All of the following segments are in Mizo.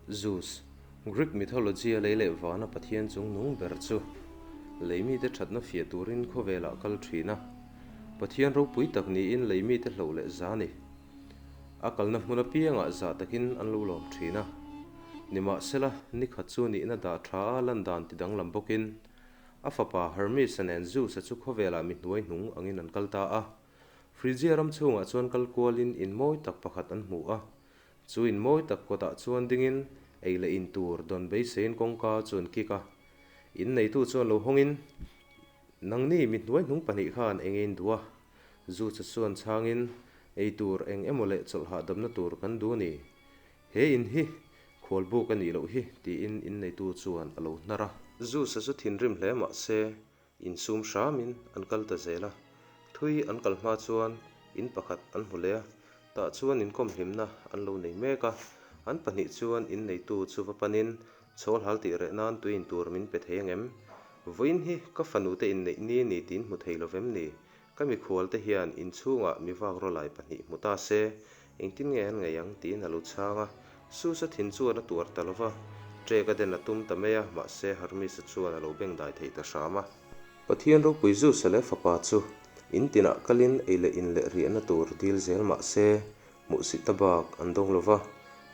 Zeus, Greek mythology-a lei leh vana pathian chungnung ber chu lei mite thatna fiah turin khawvelah kal thin a. Pathian ropui tak niin lei mite hloh leh za a ni. A kalna hmun apiangah zah takin an lo lawm thin a. Nimahsela, nikhat chu nihna dah tha a lan dan ti danglam bawkin a fapa Hermes-a nen Zeus-a chu khawvelah mi hnuai hnung angin an kal ta a. Phrygia ram chhungah chuan kal kualin in mawi tak pakhat an hmu a. Chu in mawi tak kawtah chuan dingin ei leh in tur dawn beiseiin kawngka chu an kik a. In neitu chuan lo hawngin, Nangni mi hnuai hnung pahnih khan eng in duh a? Zucha chuan chhangin, Ei tur eng emaw leh chawlh hahdamna tur kan duh a ni. He in hi khualbuk a nih loh hi, tiin in neitu chuan a lo hnar a. Zucha chu thinrim hle mah se, Insum hramin an kal ta zel a, thui an kal hma chuan in pakhat an hmu leh a, tah chuan inkawm hlimna an lo nei mek a, an pahnih chuan in neitu chu va panin chhawl hal tih reh nan tui in tur min pe thei angem? Vawiin hi ka fanu te inneih ni ni tiin hmu thei lovem ni? Ka mikhual te hian inchhungah mi vak rawlai pahnih hmu ta se, engtin nge an ngaih ang tiin a lo chhang a. Susa thin chuan a tuar ta lo va, ṭek a den a tum ta mai a, mahse Hermes-a chuan a lo bengdai thei ta hram a. Pathian ropui Zeus-a leh fapa chu in tinah kalin ei leh in leh riahna tur dil zel mah se, hmuhsitna bak an dawng lo va,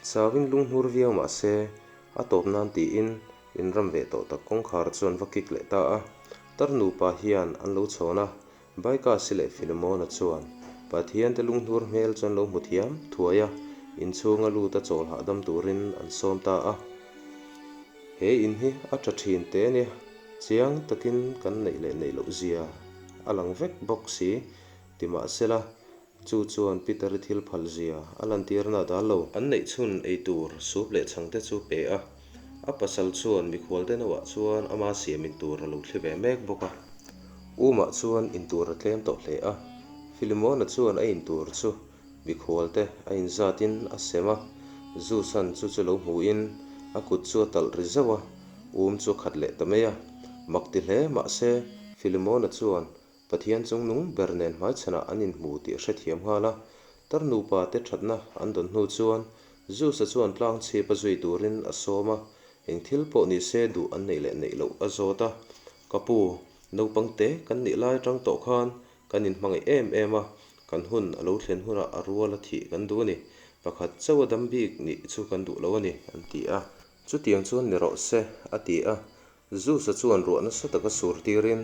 chauin lunghnur viau mah se, a tawp nan tiin inram ve tawh tak kawngkhar chuan va kik leh ta a. Tar nupa hian an lo chhawn a, Baikasi leh Filemona chuan Pathiante lunghnur hmel chu an lo hmu thiam thuai a, inchhunga lut a chawl hahdam turin an sawm ta a. He in hi a tha thin teh ania, chiang takin kan neih leh neih loh zia a lang vek bawk si, ti mahsela Chu chuan Peter-i thil phal zia a lantirna a dal lo. An neih chhun ei tur sup leh chhangte chu pe a, a pasal chuan mikhual te noah chuan ama siam in tur a lo thli ve mek bawk a. Umah chuan in tur a tlem tawh hle a, Filimona chuan a in tur chu mikhual te a inzatin a sem a, Zusan chu chu lo hmuhin a kut chu a talh ri zauh a, um chu a khat leh ta mai a. Mak ti hle mahse Filimona chuan Pathian chungnung ber nen hmaichhanah an inhmu tih a hrethiam nghal a. Tar nupa te thatna an dawn hnu chuan Zeus-a chuan tlang chhip a zui turin a sawm a, eng thil pawh ni se duh an neih leh neih loh a zawt a. Ka pu, naupang te kan nih lai atang tawh khan kan inhmangaih em em a, kan hun a lo thlen hunah a rual a thih kan duh a ni. Pakhat chauh a dam bik nih chu kan duh lo a ni, an ti a. Chutiang chuan ni rawh se, a ti a. Zeus-a chuan ruah nasa taka sur tirin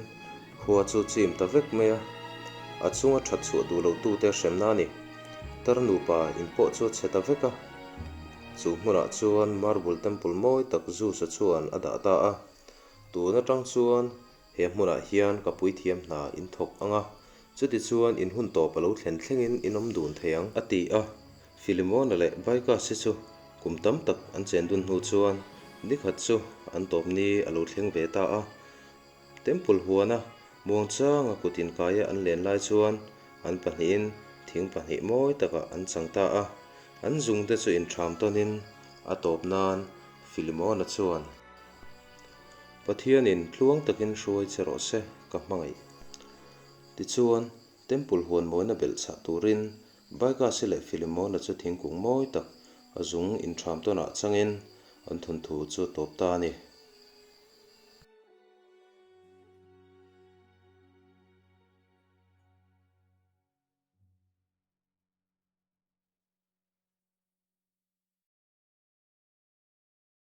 khua chu chim ta vek mai a, a chunga that chhuah duh lo tute hremna a ni. Tar nupa in pawh chu a chhe ta vek a, chu hmunah chuan marble temple mawi tak Zeus-a chuan a dah ta a. Tun atang chuan he hmunah hian ka puithiam hna in thawk ang a, chuti chuan in hun tawp a lo thlen thlengin in awm dun thei ang, a ti a. Filimona leh Baikasi chu kum tam tak an chen dun hnu chuan nikhat chu an tawp ni a lo thleng ve ta a. Temple huana muangchanga kut inkaia an len lai chuan an pahnihin thing pahnih mawi takah an chang ta a. An zungte chu intham tawnin a tawp nan Filimona chuan, Pathianin tluang takin hruai che rawh se, ka hmangaih. Tichuan, Temple huan mawina belh chah turin Baikasi leh Filimona chu thingkung mawi tak a zung intham tawnah changin an thawnthu chu a tawp ta a ni.